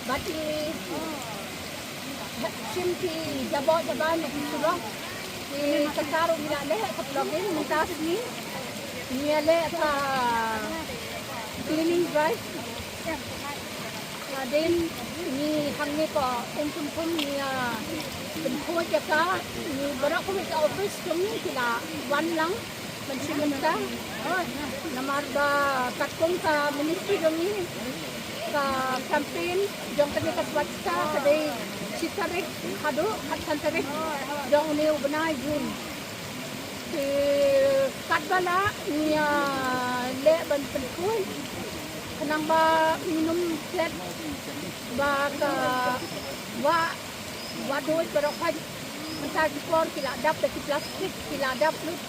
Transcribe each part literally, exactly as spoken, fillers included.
Bad i shim ki jaboh jabai na ki surok. Ki kata ruh ngi la leh ka vlogging mynta sngi. Ngi la leh ka cleaning drive. Hadien ngi hangne ka Umphunphun ngi ïa pynkhuid ïa ka, ngi baroh kawei ka office jong ngi ki la wan lang. Ban shim bynta namar ba katkum ka ministry jong ngi, ka campaign jong kane ka Swachhata ka dei shi tarik haduh khatsan tarik jong une u bnai June. Te katba lah ngi ïa leh ban pynkhuid khnang ba ngin ym klet ba ka wah, wah duid baroh khoit. Mynta ki por ki la dap da ki plastik, ki la dap lut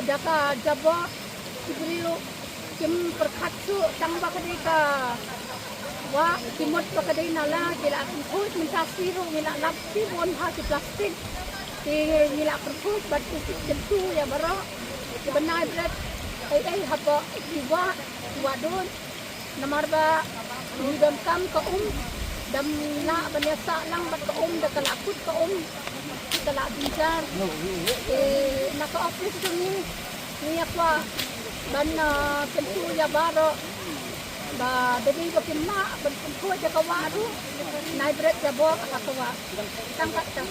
da ka jaboh. Ki briew kim pyrkhat shuh tang ba ka dei ka wah, ki mut ba ka dei nala, ki la pynkhuid. Mynta shi ruh ngi la lap shibun ha ki plastik. Te ngi la pynkhuid bad kyntu ïa baroh. Te bnai bret ei ei hapoh ki wah, ki wah duid. Namar ba ngi donkam ka um, dang lah ban ïa sah lang bad ka um, da ka la kut ka um, ka la jynjar. Te na ka office jong ngi, ngi ïa kwah ban, ah, kyntu ïa baroh ba da dei ba kin lah ban pynkhuid ïa ka wah ruh, nai bret jaboh ha ka wah. Tang katta.